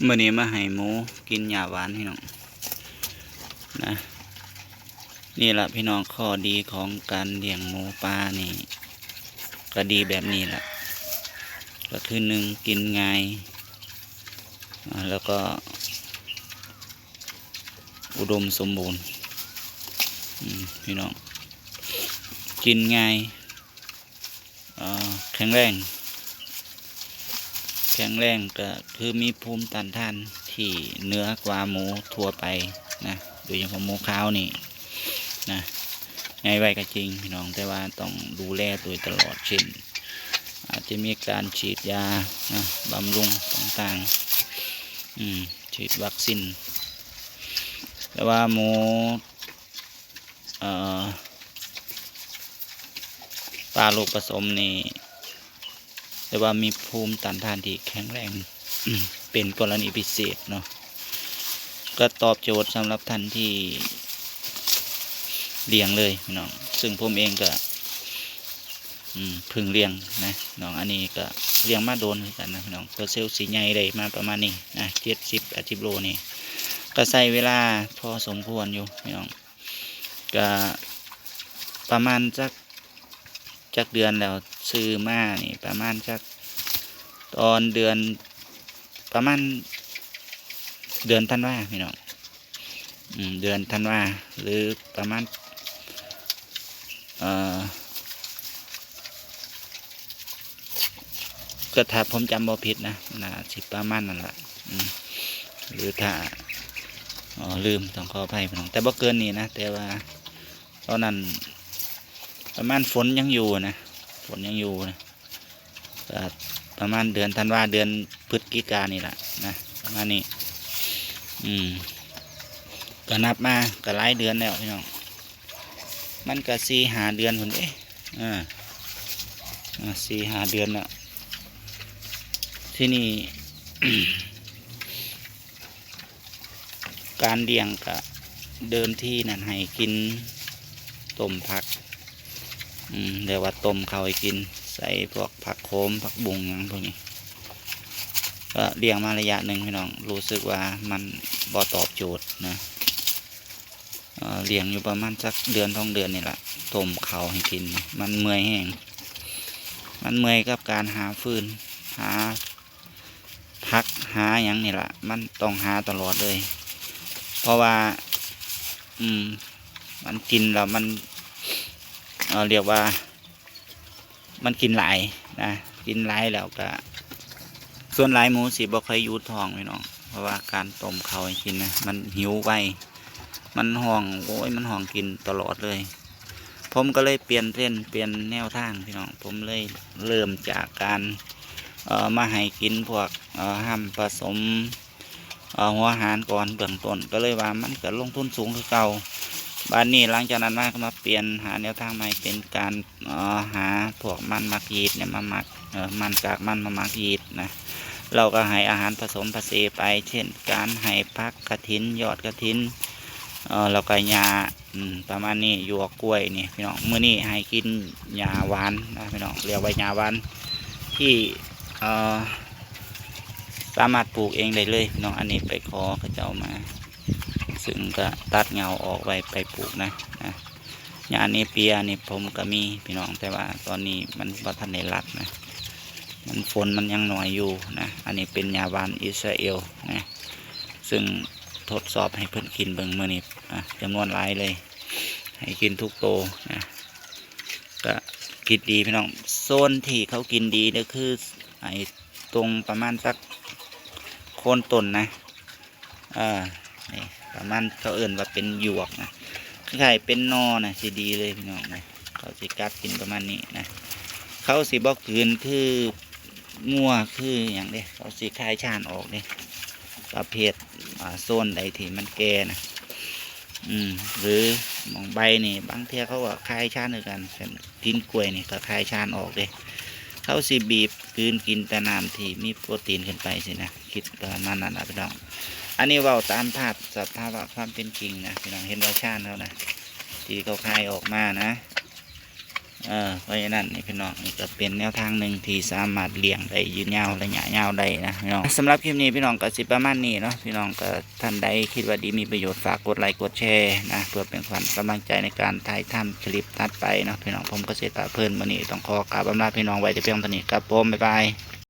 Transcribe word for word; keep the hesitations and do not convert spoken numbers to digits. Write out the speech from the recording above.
มื้อนี้มาให้หมูกินหญ้าหวานพี่น้องนะ นี่ล่ะพี่น้อง ข้อดีของการเลี้ยงหมูป่านี่ ก็ดีแบบนี้ล่ะ ก็คือหนึ่ง กินง่าย อ่า แล้วก็อุดมสมบูรณ์ อืม พี่น้อง กินง่าย เอ่อ แข็งแรง แข็งแรงก็คือมีภูมิต้านทานที่เหนือกว่าหมูทั่วไปนะ โดยเฉพาะหมูขาวนี่นะ ใหญ่ไวก็จริงพี่น้อง แต่ว่าต้องดูแลโดยตลอด เช่น อาจจะมีการฉีดยานะ บำรุงต่างๆ อืม ฉีดวัคซีน แต่ว่าหมู เอ่อ ป่าลูกผสมนี่ แต่ว่ามีภูมิต้านทานที่แข็งแรง เป็นกรณีพิเศษเนาะ ก็ตอบโจทย์สำหรับท่านที่เลี้ยงเลยพี่น้อง ซึ่งผมเองก็ อืม เพิ่งเลี้ยงนะพี่น้อง อันนี้ก็เลี้ยงมาโดนคือกันนะพี่น้อง ตัวเซลล์สีใหญ่ได้มาประมาณนี้นะ เจ็ดสิบ แปดสิบ โลนี่ ก็ใช้เวลาพอสมควรอยู่พี่น้อง ก็ประมาณจัก จักเดือนแล้ว ซื้อมานี่ประมาณจัก ตอนเดือน ประมาณเดือนธันวาพี่น้อง อืม เดือนธันวา หรือประมาณ เอ่อ ก็ถ้าผมจำบ่ผิดนะ น่าสิประมาณนั้นล่ะ อืม หรือถ้า อ๋อ ลืม ต้องขออภัยพี่น้อง แต่บ่เกินนี้นะ แต่ว่าตอนนั้นประมาณฝนยังอยู่นะ ฝนยังอยู่นะ ก็ประมาณเดือนธันวา เดือนพฤศจิกานี่ล่ะนะ ประมาณนี้ อืม ก็นับมาก็หลายเดือนแล้วพี่น้อง มันก็สี่ห้าเดือนพุ้นเด้ อ่า อ่า สี่ห้าเดือนแล้ว ที่นี่ การเลี้ยงก็เดิมทีนั่นให้กินต้มผัก อืม เรียกว่าต้มข้าวให้กิน ใส่พวกผักโขม ผักบุ้งหยังพวกนี้ ก็เลี้ยงมาระยะหนึ่งพี่น้อง รู้สึกว่ามันบ่ตอบโจทย์นะ เอ่อ เลี้ยงอยู่ประมาณสักเดือนสองเดือนนี่ล่ะ ต้มข้าวให้กิน มันเมื่อยแฮง มันเมื่อยกับการหาฟืน หาผัก หาหยังนี่ล่ะ มันต้องหาตลอดเลย เพราะว่า อืม มันกินแล้วมัน เอ่อ เรียกว่า มันกินหลายนะ กินหลายแล้วก็ ส่วนหลายหมูสิบ่ค่อยอยู่ท้องพี่น้อง เพราะว่าการต้มข้าวให้กินนะ มันหิวไว มันฮ้อง โอ้ย มันฮ้องกินตลอดเลย ผมก็เลยเปลี่ยนเทรนด์ เปลี่ยนแนวทางพี่น้อง ผมเลยเริ่มจากการ เอ่อ มาให้กินพวก เอ่อ รำผสม เอ่อ หัวอาหารก่อนเบื้องต้น ก็เลยว่ามันก็ลงทุนสูงคือเก่า บัดนี้หลังจากนั้นมาก็มาเปลี่ยนหาแนวทางใหม่ เป็นการ เอ่อ หาพวกมันหมักยีสต์เนี่ยมาหมัก เอ่อ มัน กากมันมาหมักยีสต์นะ เราก็ให้อาหารผสมผสานไป เช่น การให้ผักกระถิน ยอดกระถิน เอ่อ แล้วก็หญ้า อืม ประมาณนี้ หยวกกล้วยนี่พี่น้อง มื้อนี้ให้กินหญ้าหวานนะพี่น้อง เรียกว่าหญ้าหวานที่ เอ่อ สามารถปลูกเองได้เลยพี่น้อง อันนี้ไปขอเขาเจ้ามา ซึ่งก็ตัดเหง้าออกไว้ไปปลูกนะ นะ หญ้าเนเปียนี่ผมก็มีพี่น้อง แต่ว่าตอนนี้มันบ่ทันได้รัดนะ มันฝนมันยังน้อยอยู่นะ อันนี้เป็นหญ้าหวานอิสราเอลนะ ซึ่งทดสอบให้เพิ่นกินเบิ่งมื้อนี้ อ่ะ จำนวนหลายเลย ให้กินทุกโตนะ ก็กินดีพี่น้อง โซนที่เขากินดีเนี่ยคือ ไอ้ตรงประมาณสักโคนต้นนะ เออ นี่ ประมาณเขาเอิ้นว่าเป็นหยวกนะ คล้ายๆเป็นหน่อนะ สิดีเลยพี่น้องนะ เขาสิกัดกินประมาณนี้นะ เขาสิบ่กลืนคืองัวคือหยังเด้ เขาสิคายชานออกเด้ ประเภท อ่า โซนใดที่มันแก่นะ อืม หรือหม่องใบนี่ บางเทื่อเขาก็คายชานคือกัน แต่กินกล้วยนี่ก็คายชานออกเด้ เขาสิบีบกลืนกินแต่น้ำที่มีโปรตีนขึ้นไปสินะ คิดประมาณนั้นนะพี่น้อง อันนี้เว้าตามภาพสภาวะความเป็นจริงนะพี่น้อง เห็นว่าชานเขานะ ที่เขาคายออกมานะ เออ เพราะฉะนั้นนี่พี่น้อง นี่ก็เป็นแนวทางหนึ่งที่สามารถเลี้ยงได้ยืนยาว ระยะยาวได้นะพี่น้อง สำหรับคลิปนี้พี่น้องก็สิประมาณนี้เนาะ พี่น้องก็ท่านใดคิดว่าดีมีประโยชน์ ฝากกดไลค์กดแชร์นะ เพื่อเป็นขวัญกำลังใจในการถ่ายทำคลิปถัดไปเนาะพี่น้อง ผมเกษตรพาเพลิน มื้อนี้ต้องขอกราบอำลาพี่น้องไว้แต่เพียงเท่านี้ครับผม บ๊ายบาย